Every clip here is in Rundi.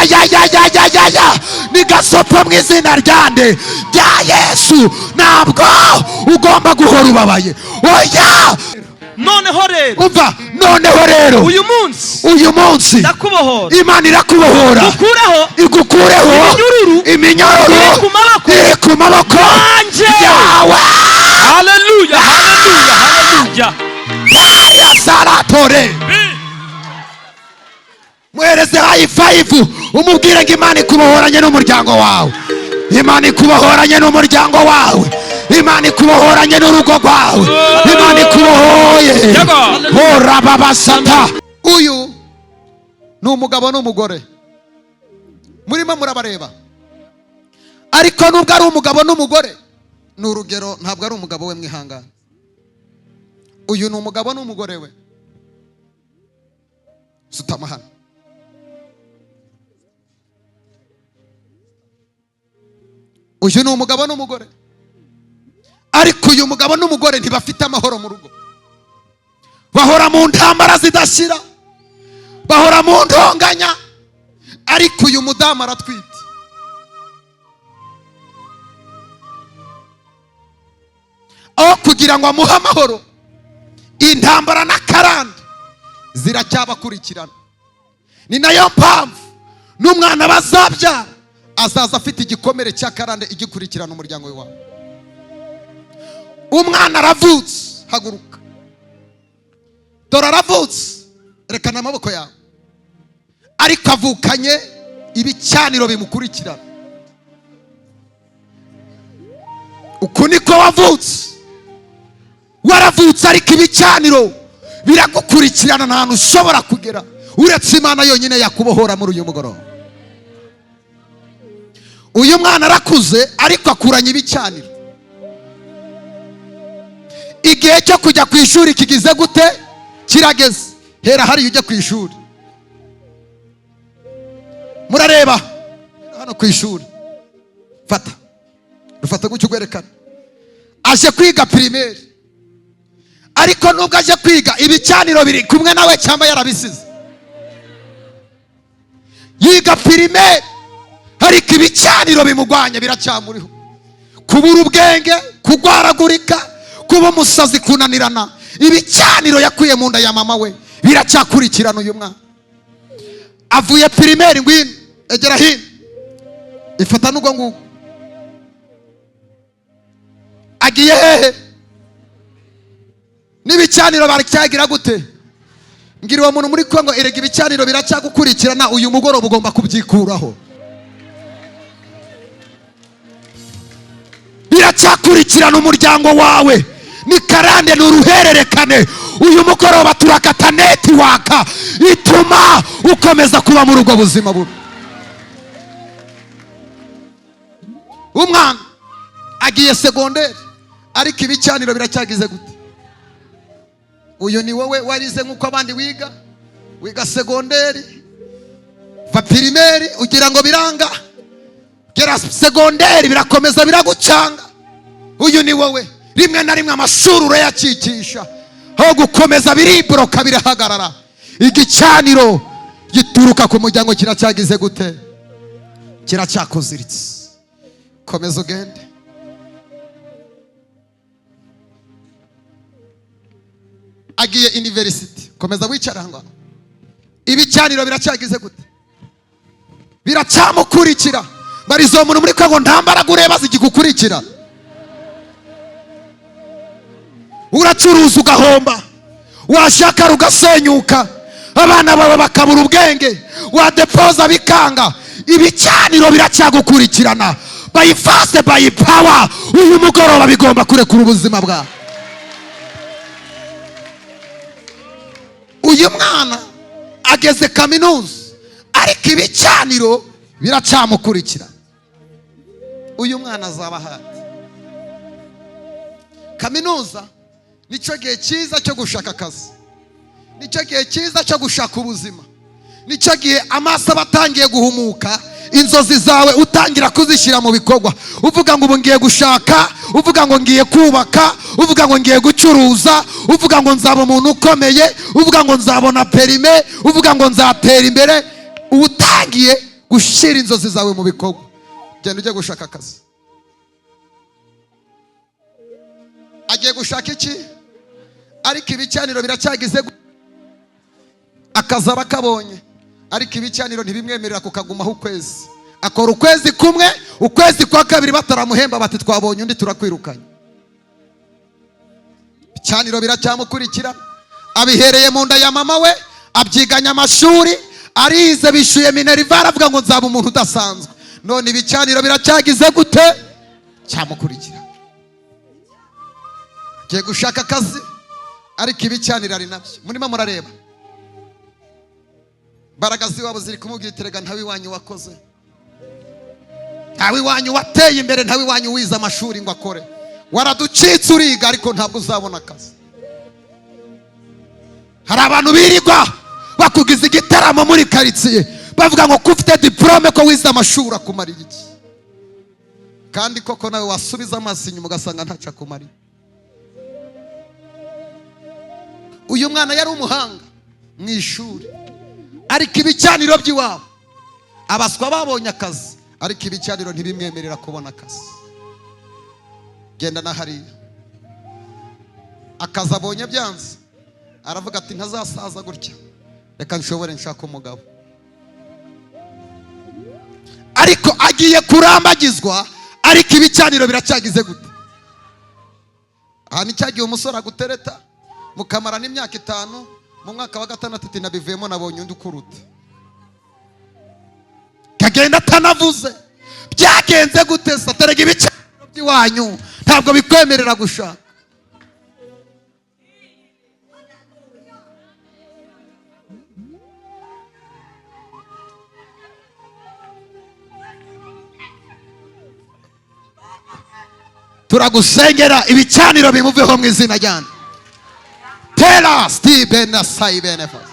Ayayayayayaya, ni gasopo mu izina ryande? Rya Yesu. Ntabwo ugomba guhora ubabaye, oya. Noneho rero, Umva, noneho rero, uyu munsi uyu munsi ndakubohora, Imana irakubohora, gukureho igukureho iminyururu iminyururu iri ku maboko iri ku maboko yanjye. yawe. Haleluya, haleluya, haleluya! Ya saratore, muhereze high five, umubwire ngo Imana ikubohoranye n'umuryango wawe, Imana ikubohoranye n'umuryango wawe, Imana ikubohoranye n'urugo rwawe, Imana ikubohoye. Yego. Hora babasata. Uyu ni umugabo n'umugore murimo murabareba, ariko nubwo ari umugabo n'umugore, ni urugero, ntabwo ari umugabo we, mwihangane. Uyu ni umugabo n'umugore we. Sutama hano. Uyu ni umugabo n'umugore, ariko uyu mugabo n'umugore ntibafite amahoro mu rugo. Bahora mu ntambara zidashira, bahora mu ntonganya. Ariko uyu mudamu aratwite. Aho kugira ngo amuhe amahoro, intambara n'akarande ziracyabakurikirana. Ni nayo mpamvu n'umwana bazabyara azaza afite igikomere cy'akarande igikurikirana umuryango we wawe. Umwana aravutse. Haguruka. Dore aravutse, rekana amaboko yawe. Ariko avukanye ibicaniro bimukurikirana. Uku niko wavutse. Waravutse, ariko ibicaniro biragukurikirana. Nta hantu ushobora kugera uretse Imana yonyine yakubohora muri uyu mugoroba. Uyu mwana arakuze, ariko akuranye ibicaniro. Igihe cyo kujya ku ishuri kigize gute? Kirageze. Hera hariya ujya ku ishuri. Murareba hano ku ishuri. Fata, rufata gutyo ugwerekana. Aje kwiga primaire, ariko nubwo aje kwiga, ibicaniro biri kumwe nawe cyangwa yarabisize? Yiga primaire, ariko ibicaniro bimugwanya biracyamuriho: kubura ubwenge, kugwaragurika, kuba umusazi, kunanirana. Ibicaniro yakuye mu nda ya mama we biracyakurikirana uyu mwana. Avuye primaire. Ngwino, egera hino, ifata n'ubwo ngubwo. Agiye hehe? N'ibicaniro baracyagira gute? Ngira uwo muntu muri Kongo: erega ibicaniro biracyagukurikirana, uyu mugoroba ugomba kubyikuraho. Biracyakurikirana umuryango wawe, ni karande, ni uruhererekane. Uyu mugoroba turakata network ituma ukomeza kuba muri ubwo buzima bubi. Umwana agiye secondaire, ariko ibicaniro biracyagize gute? Uyu ni wowe warize nk'uko abandi wiga. Wiga secondaire, va primaire ugira ngo biranga, gera secondaire birakomeza biragucanga. Uyu ni wowe. Rimwe na rimwe amashuri urayakikisha, aho gukomeza biriboroka, birahagarara. Igicaniro gituruka ku muryango kiracyagize gute? Kiracyakuziritse. Komeza ugende. Agiye university. Komeza wicara ngo ibicaniro biracyagize gute? Biracyamukurikira. Barizo muntu muri ngo nta mbaraga ureba zigikukurikira. Uracuruza ugahomba, washaka rugasenyuka, abana bawe bakabura ubwenge, wadepoza bikanga. Ibicaniro biracyagukurikirana. By force, by power, uyu mugoroba bigomba kurekura ubuzima bwawe. Uyu mwana ageze kaminuza, ariko ibicaniro biracyamukurikira. Uyu mwana azaba ahati? Kaminuza nicyo gihe cyiza cyo gushaka akazi, nicyo gihe cyiza cyo gushaka ubuzima, nicyo gihe amaso aba atangiye guhumuka, inzozi zawe utangira kuzishyira mu bikorwa, uvuga ngo ubu ngiye gushaka, uvuga ngo ngiye kubaka, uvuga ngo ngiye gucuruza, uvuga ngo nzaba umuntu ukomeye, uvuga ngo nzabona permis, uvuga ngo nzatera imbere. Uba utangiye. Gushyira inzozi zawe mu bikorwa. Genda ujye gushaka akazi. Agiye gushaka iki? Ariko ibicaniro biracyagize akazi aba kabonye, ariko ibicaniro ntibimwemerera kukagumaho ukwezi. Akora ukwezi kumwe, ukwezi kwa kabiri bataramuhemba bati twabonye undi turakwirukanye. Ibicaniro biracyamukurikira, abihereye mu nda ya mama we, abyiganya amashuri, arize, bishyuye minerivare, avuga ngo nzaba umuntu udasanzwe. None ibicaniro biracyagize gute? Cyamukurikira. Agiye gushaka akazi, ariko ibicaniro ari nabyo. Murimo murareba imbaraga z'iwabo ziri kumubwira iti rega ntawe iwanyu wakoze, ntawe iwanyu wateye imbere, ntawe iwanyu wize amashuri ngo akore, waraducitse uriga ariko ntabwo uzabona akazi. Hari abantu birirwa bakugiza igitaramo muri karitsiye bavuga ngo ko ufite diporome, ko wize amashuri, akumariye iki? Kandi koko nawe wasubiza amaso inyuma ugasanga ntacyo akumariye. Uyu mwana yari umuhanga mu ishuri, ariko ibicaniro by'iwabo, abaswa babonye akazi, ariko ibicaniro ntibimwemerera kubona akazi. Genda na hariya, akazi abonye byanze, aravuga ati ntazasaza gutya, reka nshobore nshaka umugabo. Ariko agiye kurambagizwa, ariko ibicaniro biracyagize gute? Aha ni cyagiye umusore agutereta mukamarana imyaka 5, mu mwaka wa 6 ati nabivuyemo nabonye undi ukuruta. Kagenda atanavuze byagenze gute? Saterega ibicaniro by'iwanyu ntabwo bikwemerera gushaka. Turagusengera ibicaniro bimuveho mu izina ryanyu. Tera Steven na Saibene fas.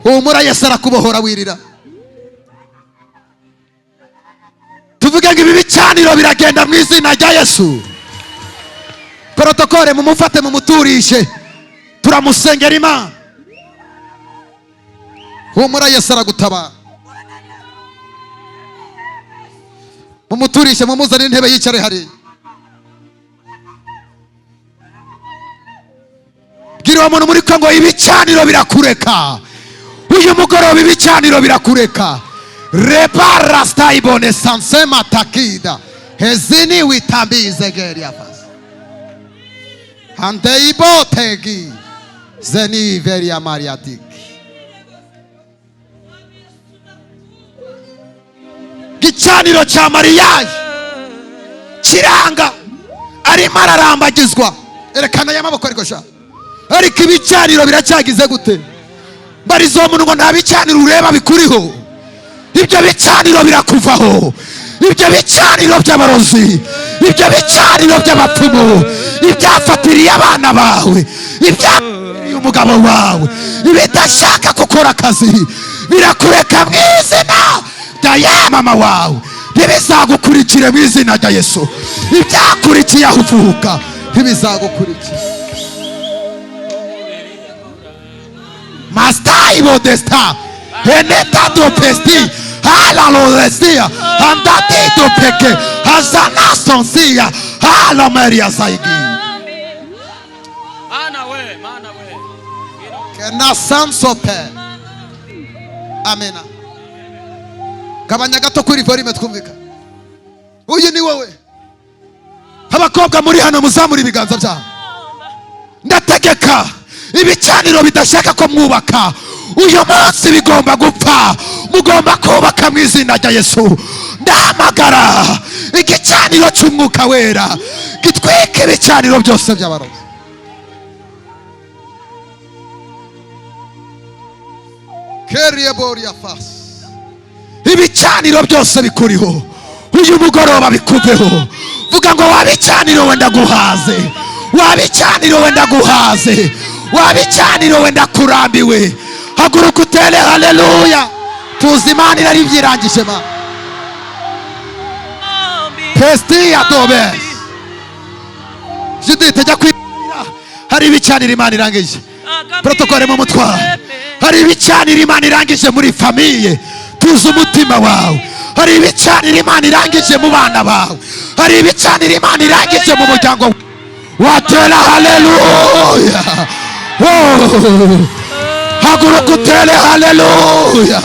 Humura, Yesu arakubohora wirira. Tuvuge ngo ibi bicaniro biragenda mu izina rya Yesu. Protokole mumufate mumuturishe, turamusengera Imana. Humura, Yesu aragutabara. Mumuturishe, mumuzane intebe yicare hariya. Bwira uwo muntu muri Kongo ibicaniro birakureka. Uyu mugoroba ibicaniro birakureka. Rebara staibone sansema takida hezini witambize geria fas handeibotegi zeni veria mariatik. Gicaniro cha mariage kiranga arimo ararambagizwa. Erekana y'amaboko ariko sha. Ariko ibicaniro biracyagize gute? Barizo muntu ngo nta bicaniro ureba bikuriho. Ibyo bicaniro birakuvaho. Ibyo bicaniro by'abarozi, ibyo bicaniro by'abapfumu, ibyafatiriye abana bawe, ibyafatiriye umugabo wawe, ibidashaka gukora akazi birakureka mu izina rya mama wawe. Ntibizagukurikire mu izina rya Yesu. Ibyakurikiye aho uvuka ntibizagukurikire. Mastai modesta eneta do pesti hala lorestia andati do peke hazana sonsia hala maria saigi Mana we, mana we. Kena sansope. Amena. Gabanya gato kuri volume twumvika. Uyu ni wowe. Abakobwa muri hano muzamura ibiganza byanyu. Ndategeka ibicaniro bidashaka ko mwubaka uyu munsi bigomba gupfa. Mugomba kubaka mu izina rya Yesu. Ndahamagara igicaniro cy'umwuka wera gitwika ibicaniro byose by'abarozi. Kerieboria fas. Ibicaniro byose bikuriho uyu mugoroba bikuveho. Vuga ngo wabicaniro wenda guhaze, wabicaniro wenda guhaze, wabicaniro wenda kurambiwe. Haguruka utere haleluya. Tuzi Imana iraribyirangije ma. Pesti ya dobe. Judith jya kwira. Hari ibicaniro Imana irangije. Protokole mu mutwara. Hari ibicaniro Imana irangije muri famille. Tuzi umutima wawe. Hari ibicaniro Imana irangije mu bana bawe. Hari ibicaniro Imana irangije mu muryango wawe. Watera haleluya. Oh. Haguruka utere haleluya.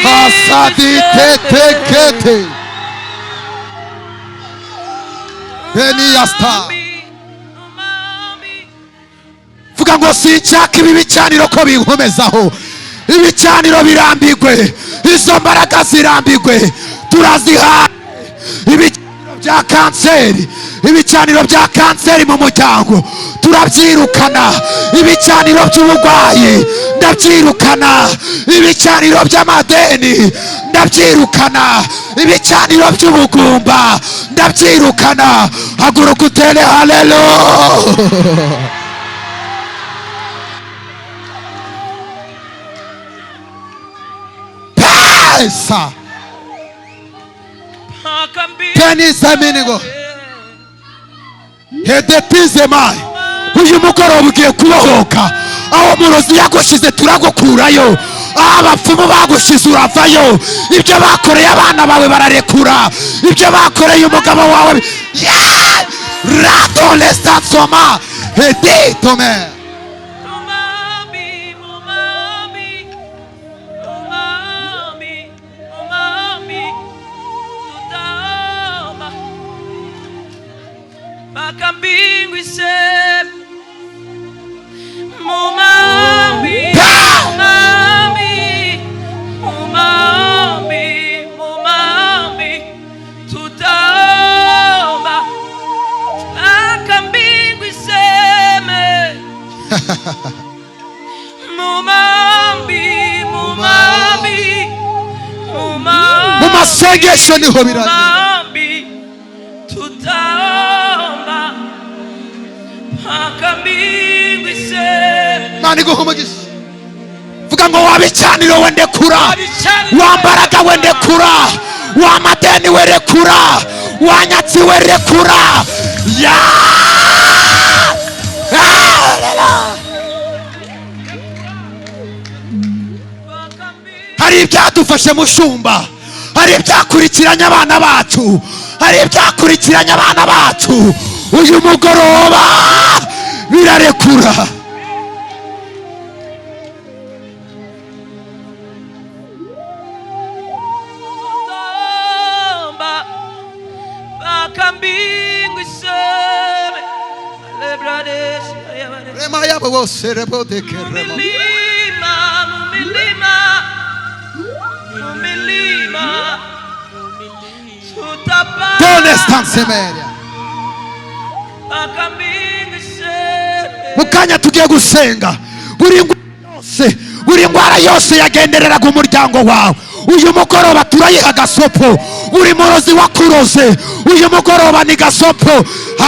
Hasaditetekete beniyasta. Vuga ngo sinshaka ibi bicaniro ko binkomezaho. Ibicaniro birambigwe, izo mbaraga zirambigwe, turazihaye. Ibicaniro bya kanseri, ibicaniro bya kanseri mu muryango turabyirukana. Ibicaniro by'uburwayi ndabyirukana. Ibicaniro by'amadeni ndabyirukana. Ibicaniro by'ubugumba ndabyirukana. Haguruka utere haleluya. Pesa teniseminigo hedetizemai. Uyu mugoroba ugiye kubohoka. Aho murozi yagushize turagukurayo. Aho abapfumu bagushize uravayo. Ibyo bakoreye abana bawe bararekura. Ibyo bakoreye umugabo wawe. Yeah! Rato lesansoma heditome. Mu masengesho niho biragenda. Imana iguhe umugisha. Vuga ngo wabicaniro wende kura, wambaraga wende kura, wamadeni werekura, wanyatsi werekura. Ya hari ibyadufashe mushumba, hari ibyakurikiranye abana bacu, hari ibyakurikiranye abana bacu. Uyu mugoroba birarekura. Rema yabo bose rebodeke rema. Mukanya tugiye gusenga. Buri yose, buri ndwara yose yagendereraga umuryango wawe, uyu mugoroba turayiha gasopo. Buri murozi wakuroze uyu mugoroba ni gasopo.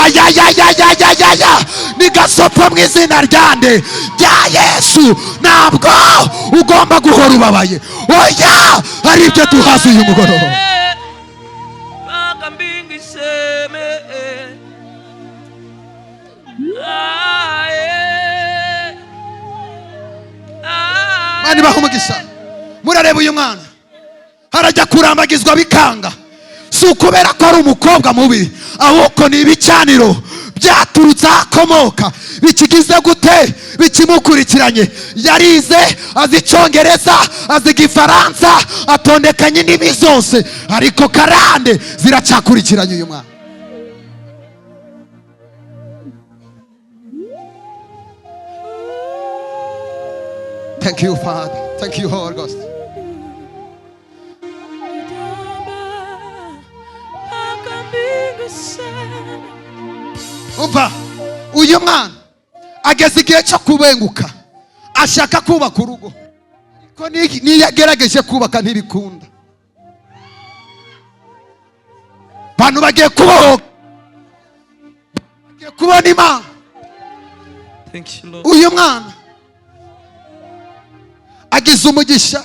Ayayayayayaya, ni gasopo mu izina ryande rya Yesu. Ntabwo ugomba guhora ubabaye. Oya, hari ibyo duhaze uyu mugoroba. Mani baha umugisha. Murareba uyu mwana harajya kurambagizwa bikanga. Si ukubera ko ari umukobwa mubi, ahubwo ni ibicaniro byaturutse akomoka bikigize gute, bikimukurikiranye. Yarize, azi Icyongereza, azi Igifaransa, atondekanye indimi zose, ariko karande ziracyakurikiranye uyu mwana. Thank you, Father. Thank you, Holy Ghost. Umva, uyu mwana ageze igihe cyo kubenguka, ashaka kubaka urugo, ariko niyo agerageje kubaka ntibikunda. Abantu bagiye kubohoka, bagiye kubona Imana. Uyu mwana agize umugisha,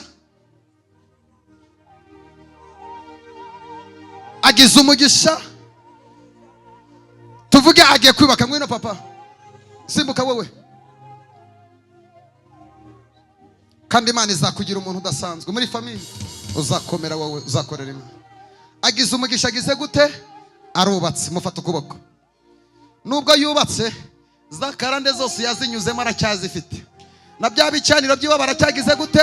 agize umugisha. Tuvuge agiye kwibaka. Ngwino papa, simbuka wowe. Kandi Imana izakugira umuntu udasanzwe muri famille, uzakomera wowe, uzakorera Imana. Agize umugisha, agize gute? Arubatse. Mufata ukuboko. Nubwo yubatse, za karande zose yazinyuzemo, aracyazifite, na bya bicaniro by'iwabo aracyagize gute?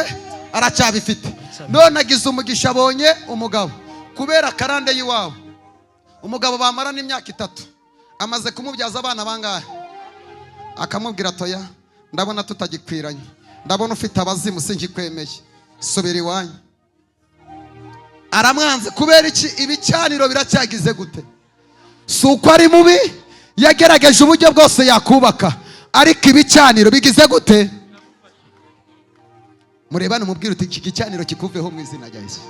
Aracyabifite. None agize umugisha, abonye umugabo. Kubera karande y'iwabo, umugabo bamarana imyaka 3, amaze kumubyaza abana bangahe, akamubwira: "Toya, ndabona tutagikwiranye, ndabona ufite abazimu, sinkikwemeye, subira iwanyu." Aramwanze. Kubera iki? Ibicaniro biracyagize gute? Si uko ari mubi, yagerageje uburyo bwose yakubaka, ariko ibicaniro bigize gute? Murebane, umubwire uti: "Iki gicaniro kikuveho mu izina rya Yesu."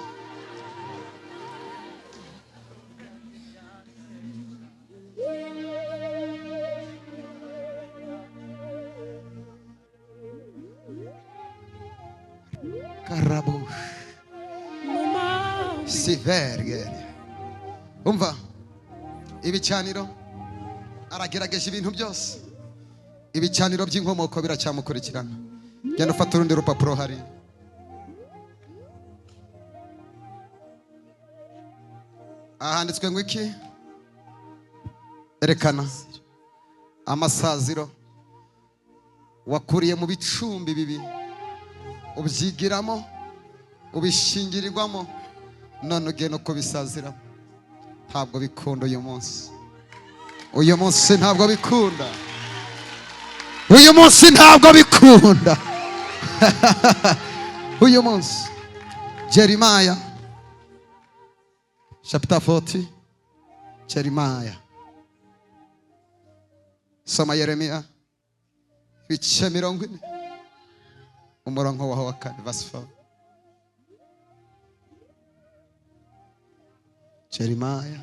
Karabush sivergere. Umva, ibicaniro, aragerageje ibintu byose, ibicaniro by'inkomoko biracyamukurikirana. Genda ufata urundi rupapuro hariya. Aha handitswe ngo iki? Erekana amasaziro. Wakuriye mu bicumbi bibi, ubyigiramo, ubishingirirwamo, none ugiye no kubisaziramo. Ntabwo bikunda uyu munsi, uyu munsi ntabwo bikunda, uyu munsi ntabwo bikunda uyu munsi. Jeremiah chapter 40. Jeremiah, soma Yeremiya ibice 40, umurongo waho wa 4, verse 4. Jeremiah.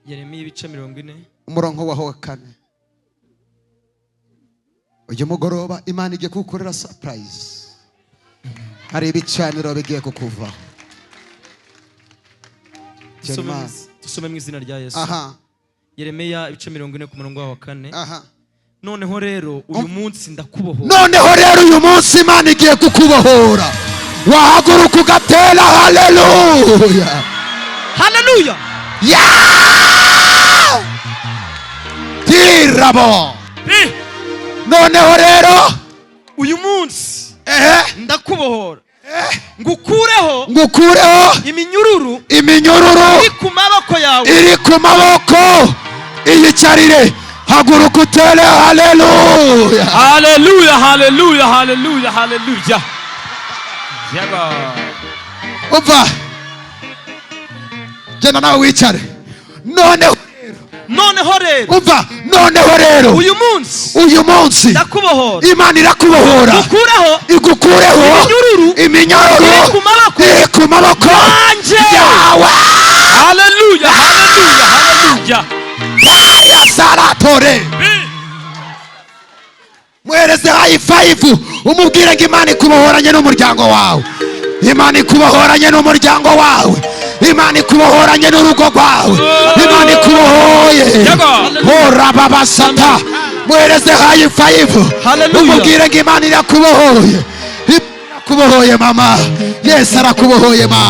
Yeremiya ibice 40. Umurongo waho wa 4. Uyu mugoroba Imana igiye kugukorera surprise, hari ibicaniro bigiye kukuvaho. Jeremiah. Dusome mu izina rya Yesu. Yeremiya ibice 40 ku murongo waho wa 4. Noneho rero uyu munsi ndakubohora. Noneho rero uyu munsi Imana igiye kukubohora. Wahaguruka ugatera haleluya! Haleluya! Ya tirabo. Noneho rero uyu munsi ndakubohora, ngukureho ngukureho iminyururu iminyururu iri ku maboko yawe. Iri ku maboko. Iyicarire, haguruka utere haleluya! Haleluya, haleluya, haleluya, haleluya! Yego. Umva, genda nawe wicare. Noneho Noneho rero umva, noneho rero uyu munsi uyu munsi ndakubohora, Imana irakubohora, ngukureho igukureho iminyururu iminyururu iri ku maboko iri ku maboko yanjye. yawe. Haleluya, haleluya, haleluya! Ya saratore, muhereze high five, umubwire ngo Imana ikubohoranye n'umuryango wawe, Imana ikubohoranye n'umuryango wawe, Imana ikubohoranye n'urugo rwawe, Imana ikubohoye. Yego. Hora babasata, muhereze high five. Hallelujah. Umubwire ngo Imana irakubohoye, irakubohoye mama, Yesu arakubohoye mama.